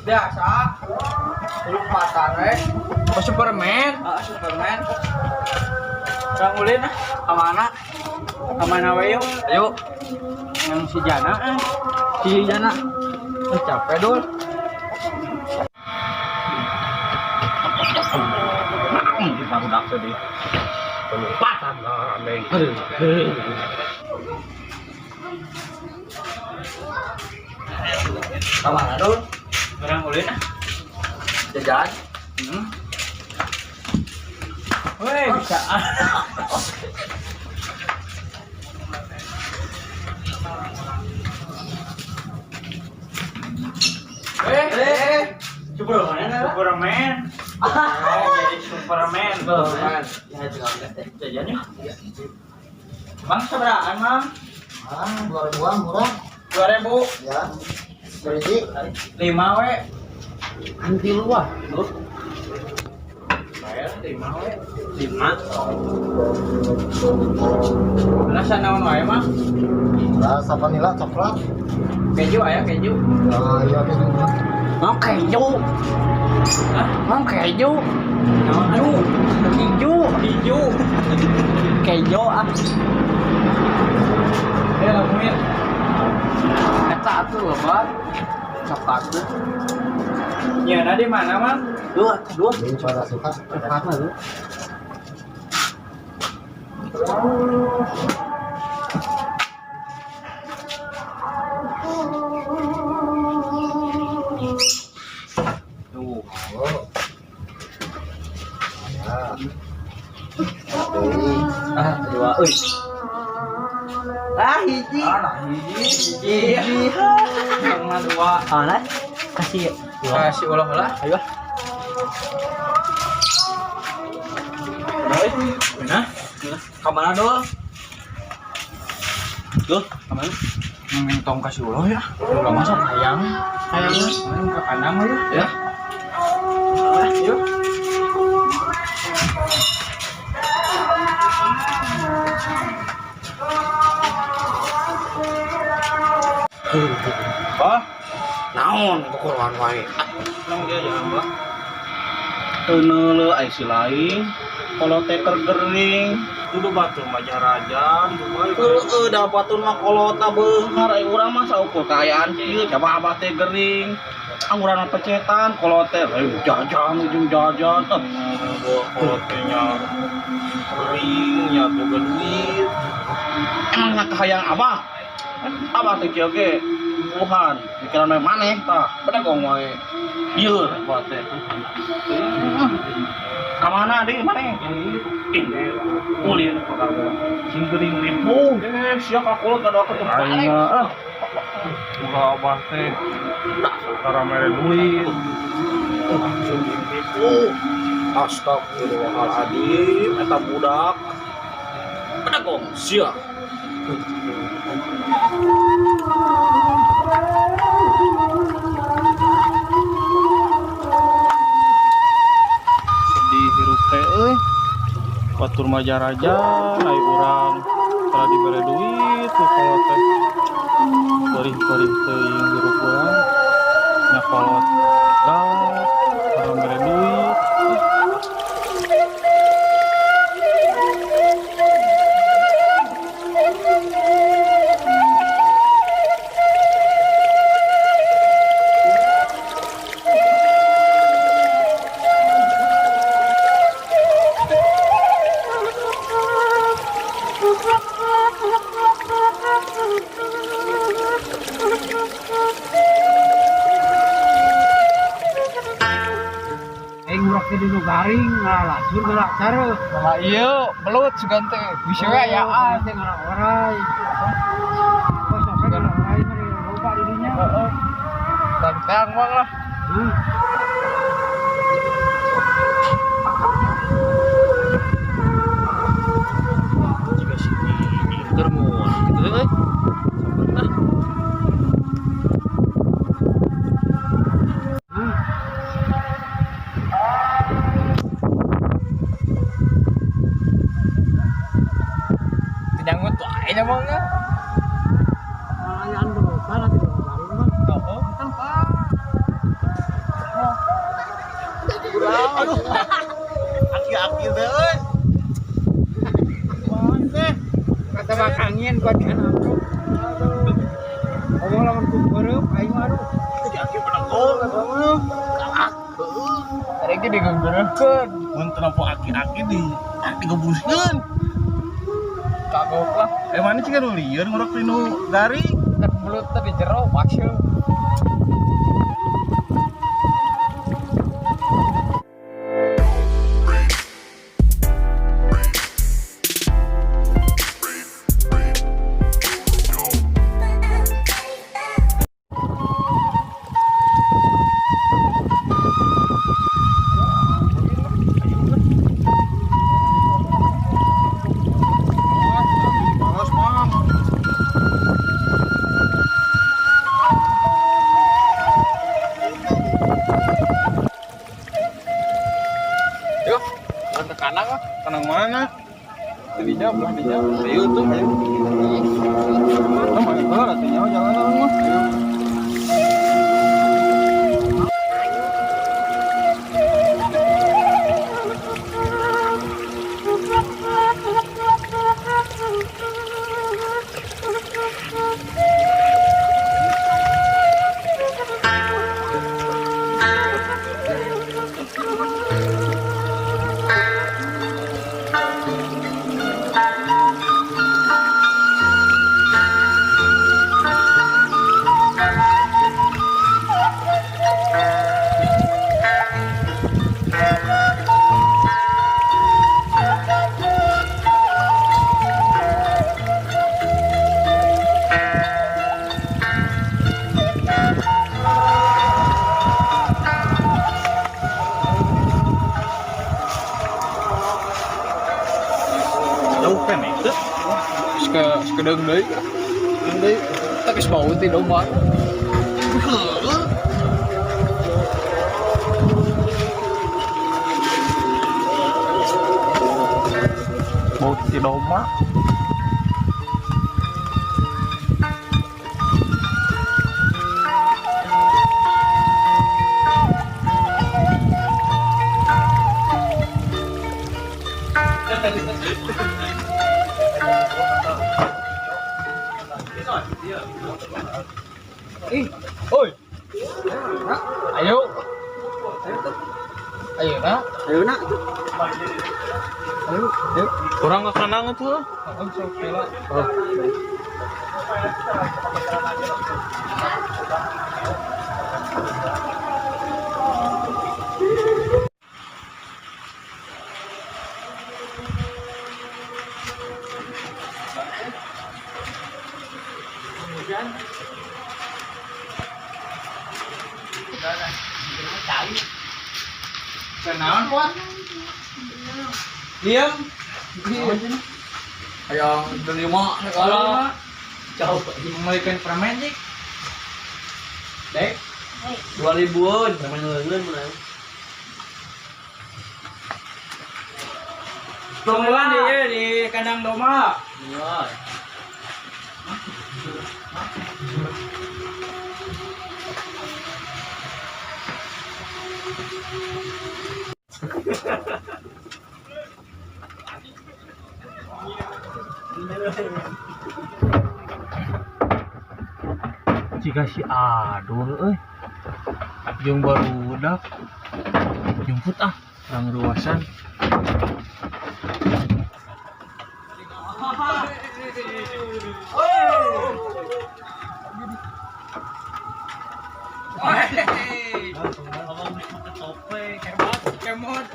Biasa. Lompatan we. Oh, Superman. Ah, Superman. Kang ulin ah. Kamana? Kamana we yuk? Ayo. Yang si Jana ah. Si Jana. Ah, capek dul. Barudak sedih. Lompatan lah rame. Kamana dul? Orang ulin ah. Jajan. Weh, bisa. Eh, Superman. Superman. Jadi Superman. Superman. Ya, jajan yuk. Bang, seberaan, Mang? Ah, 2.000-an murah. 2.000. Ya. Beriji. 5 we. Anti luah. Bayar 5 we. 5. Rasa naon wae, Mang? Rasa vanila coklat. Keju aya keju. Ah, iya keju. Mau keju. Hah? Mau keju. Naon atuh? Keju. Keju. Keju ah. Eh, lamuin. Eta atuh lebar. Coklat tuh. Nyeuna di mana, Mang? Dua, dua. Ini pada suka. Coklat mah lu. Tuh. Oh. Ya. Deui. Ah, dua euy. Ah, hiji. Ah, nah, hiji. Hiji. Yang dua. Ah, nah. Kasih dua. Kasih ulah lah. Ayo. Nah, kamana dul? Duh, kemana? Tong kasih ulah ya. Ulah masuk hayang. Hayang. Hayang ke kandang ya. Ya. Ah, yuk. Bah, naon kukuruan wae. Nang dia jangan, Bah. Teu ai si lain. Kalau teh keur gering, kudu batur mah raja. Heueuh da batur mah kolotna beunghar ai urang mah saukur kaayaan kieu coba abah teh gering. Angguran mah pecetan kolot teh jajan ujung jajan. Kolot teh nya gering nya boga duit. Emang nya kahayang abah. Abah teh kieu ge buhan pikiran we maneh tah bedegong wae. Ieu abah teh. Kamana deui maneh? Ulin sing geuring ripuh. Eh, sia ka kolot ngadoakeun teu balik. Ah. Muga abah teh dasar mere duit. Sing ripuh. Astagfirullahaladzim, eta budak. Bedegong sia. Sedih hirup teh euy. Batur mah jaraja, ai urang tara dibere duit tuh kolot teh. Perih-perih teuing hirup urang. Nya kolot galak, tara mere duit. Aing urang teh dinu garing ngalasur ngalacar. Nah, iya, belut sugan teh. Bisa we ayaan. Teh ngalaorai. Kok sampai ngalaorai mah loba di dinya. Heeh. Tantang bang lah. Hah? Jika si Inter mun kitu euy. Sampurna. Hah? Tinyangut wae nya mah nya. Ayaan belut nanti garing mah. Heeh. Kan Pak. Aduh. Aki-aki teh euy. Kumaha teh? Kata bakangin buat kan amruk. Ngomong lamun ku beureum aing mah aduh. Jadi aki penegong eta mah. Galak. Heueuh. Tadi ge digeunggeureuhkeun. Mun teu nempo aki-aki di digebruskeun. Kagok lah. Eh mana cika nu lieur ngurek tinu garing. Kan mulut teh di jero pasieun. Malas mah. Yuk, jalan ke kanan lah. Tenang mana? Tadinya belah dinya. Ayo tuh, ayo. Oh, mana heula atuh nyawa jalan mah. Ayo. Jauh kan itu? Ke sekedeung deui. Deui. Tapi geus bau ti domba. Bau ti domba. Ih, oi. Ayo. Ayo nak. Ayo nak. Ayo, ayo. Kurang ke kanan itu. Langsung kela. Oh. Kenaon kuat? Diam. Ayo beli mah sekolah. Jauh membelikan permen sih. Dek. 2000-an. Permen leungeun menang. Tungguan di di kandang domba. Iya. Jika si Adul euy jeung barudak jemput ah urang ruasan. Ngomong pakai topeng, hebat, kemot.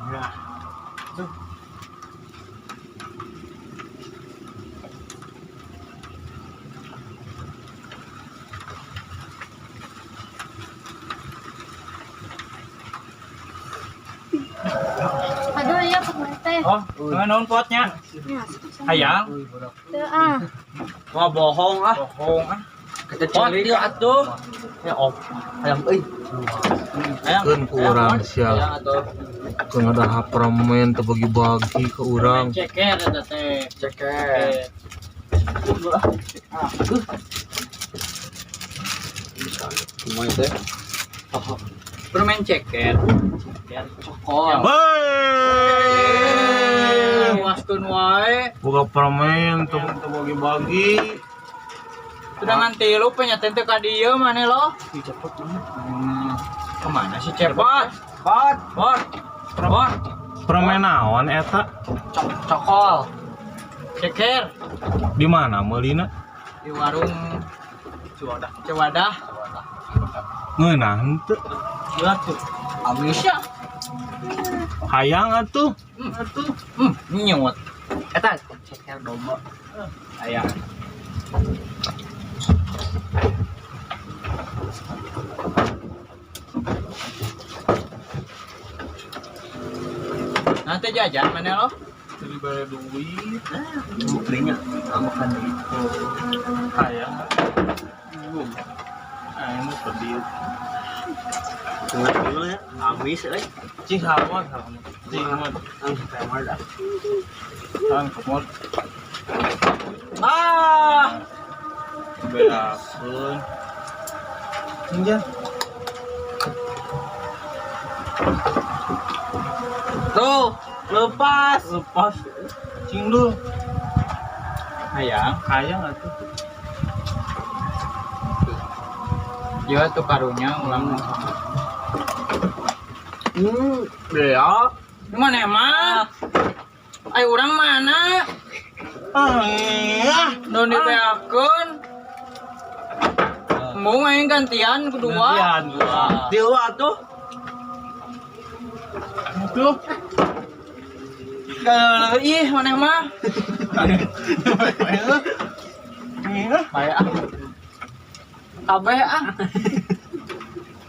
Ya. Tuh. Aduh iya pokoknya teh. Oh, dengan naon potnya? Ya, Hayang. teu ah. Wah bohong ah. Bohong ah. Kita cilik atuh. Ya op. Hayang euy. Hayang. Keun ku urang sia. Hayang atuh. Keun ada permen teu bagi-bagi ke urang. Ceker eta teh. Ceker. Kumaha teh? Permen ceker. Cokol. Hei. Waskeun wae. Boga permen teu teu bagi-bagi. Sudah tilu penyaten teu ka dieu maneh lo. Ih, cepet mana? Kemana sih cepot? Pot, pot, pot, Permen naon eta? Cokol. Ceker Di mana meulina? Di warung Ciwadah. Ciwadah. Ngeunah henteu. Gila tuh. Amis ya. Hayang atuh. Atuh. Nyut. Eta ceker domba. Aya. Nanti jajan mana lo? Jadi bare duit. Buktinya makan itu. Hayang. Aing mah pedih. Tengah dulu ya. Amis euy. Cing hawan hawan. Cing hawan. Kang kemot. Ah, Beakeun. Inja. Tuh, lepas. Lepas. Cing dulu. Hayang. Hayang atuh. Ya tuh karunya ulang. Ya. Mana emang? Ayo orang mana? Ah, Nu dibeakeun. Mau aing gantian kedua. Gantian dua. Tilu atuh. Tuh. Kalau ih maneh mah. Bae ah. Kabeh ah.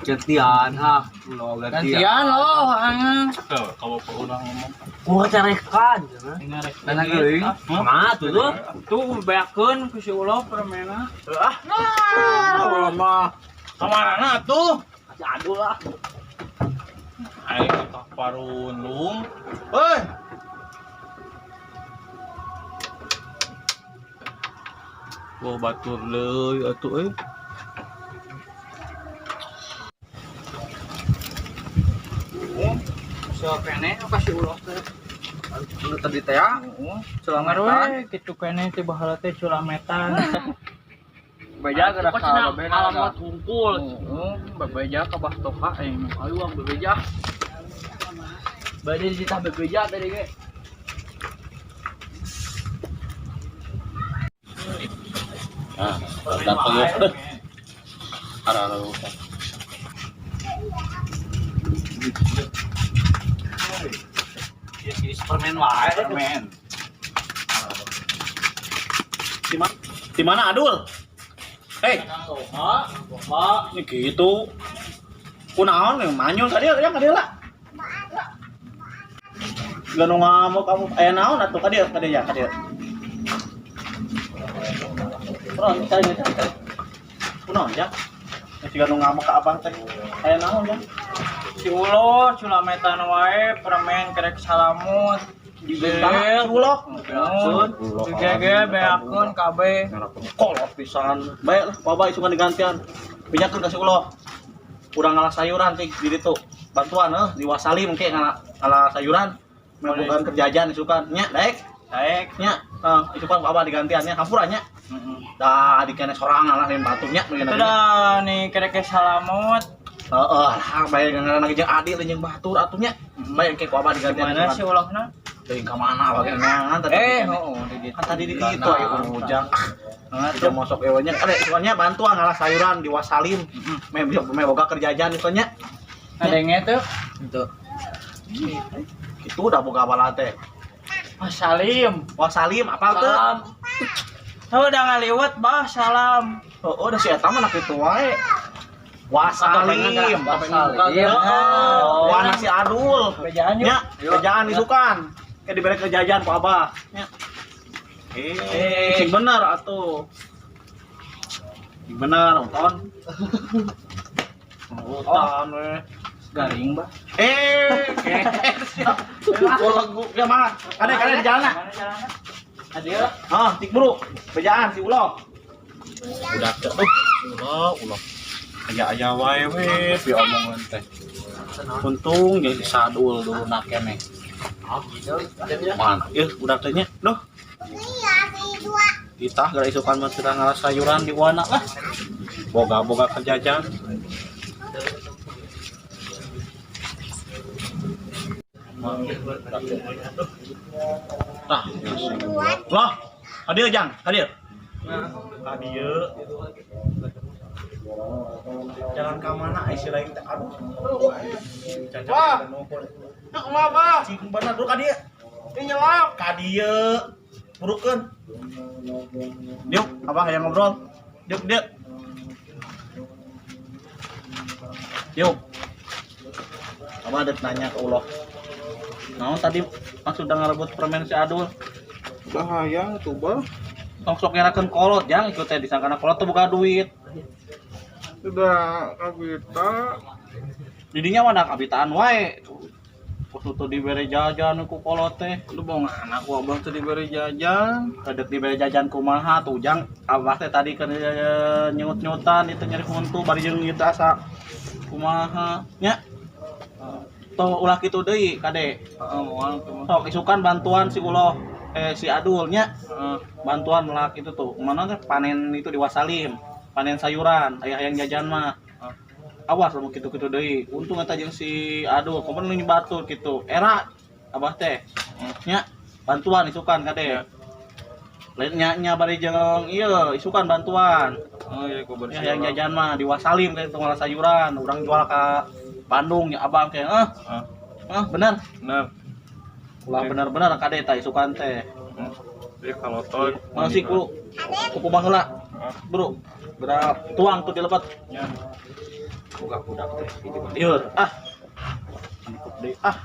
Gantian ah. Lo Gantian loh, angan. Tuh, kalau pak udah ngomong. Gua carekan. Dan geuing. Mah tuh tuh. Tuh beakeun ku si Ulo permena. Ah, nah, mah. Kamarana tuh? Masih adu lah. Aing otak parunung. Hei. Wah, batur leuy atuh euy. So kene kasih ulo teh. Lu tadi teh ya. Culametan we kitu kene ti baheula teh culametan. Beja gerak Kok ka cenah babena. alamat hungkul. Heeh, bebeja ka Bastoka aing. Ayo ang bebeja. Bade ditah bebeja tadi ge. Ah, datang ya. Arah-arah. Ya si Superman wae. Permen. Di mana? Di mana Adul? Hei, ini gitu. Kunaon yang manyun tadi yang kadieu lah. Gak nu ngamuk kamu aya naon atuh kadieu kadieu ya kadieu. Kunaon cari cari. Kunaon ya? Siga nu ngamuk ka abang teh. Aya naon ya? Si Ulo culametan wae permen kerek salamut. Dibentang uloh. Gege beakeun kabeh. Kolot pisan. Baik lah, bapak isukan digantian. Pinjakeun ka si uloh. Urang ngalah sayuran cik di ditu. Bantuan heuh di Wasali mungkin ngalah ngalah sayuran. Melakukan kerjaan isukan nya daek. Daek. Nya, heuh isukan ku abah digantian nya hampura nya. Dah dikene sorangan lah lain batur nya nu Itu dah nih kerek salamut. Heeh, lah bae ngaranna jeung adi lain jeung batur atuh nya. Bae engke ku abah digantian. Mana si Ulohna? Teuing ka mana bae ngangan tadi. Heeh, di ditu. Kan tadi di ditu aya ujang. Nah, Udah masuk ewanya, ada soalnya bantuan ngalah sayuran di Wasalim. Meh meh boga kerjaan soalnya. Adenge tuh. Itu. Itu udah boga bala teh. Wasalim. Wasalim apal teu? Salam. Tuh udah ngaliwet bah salam. Oh, udah si eta mah nak kitu wae. Wasalim. Wasalim. Heeh. Wah si Adul. Bejaan yuk. Nya, kerjaan isukan. Kayak dibere kerjaan ku Abah. Nya. Eh, sing bener atuh. Sing bener, uton. Uton we. Garing bah. Eh, lagu ya mah. Kade kade di jalan. Mana jalanna? Adil. Ah, tik buru. Bejaan si ulo. Udah tuh. Ulo, ulo. Aya-aya wae we pi omongan teh. Untung jadi sadul dulu nak keneh. Man, ieu budak teh nya. Duh. Kita gara isukan mah teu ngalas sayuran di wana lah. Boga-boga kerjajan. Tah, loh, hadir Jang, hadir. Hadir. Jalan ka mana ai si lain teh aduh. Wah. Kumaha? Cing bener bro ka dieu. Ini nyelap. Ka dieu. Burukeun. Diuk, abah hayang ngobrol. Diuk, diuk. Diuk. Abah ada nanya ke Uloh. Naon tadi maksud ngarebut permen si Adul? Bahaya tuh, Bah. Tong sok ngerakeun kolot jang ikut teh disangkana kolot tuh buka duit. Sudah kabita. Didinya mah da kabitaan wae. Kudu teu dibere jajan ku kolot teh. Lu bohongan aku abah teu diberi jajan. Kadek dibere jajan kumaha tuh jang abah teh tadi keur nyut-nyutan itu nyeri huntu bari jeung ieu teh asa kumaha nya. Toh ulah kitu deui kade. Heeh, moal tuh mah. Sok isukan bantuan si Uloh si Adul nya. Heeh. Bantuan melak itu tuh. Mana teh panen itu di Wasalim. Panen sayuran, aya hayang jajan mah. Awas lamun kitu-kitu deui. Untung eta jeung si Adul, komo nu batur kitu. Era abah teh. Nya bantuan isukan kade. Lain nya bari jeung ieu isukan bantuan. Oh iya ku bersih. Ya, yang jajan mah di Wasalim kayak itu ngalah sayuran, urang jual ka Bandung ya abang kayak bener. Bener. Ulah bener-bener kade tah isukan teh. Jadi kalau tol Masih ku kumaha heula. Bro, gerak tuang tuh dilepat. Ya. Buka budak teh gitu. Lieur ah. Cukup deui ah.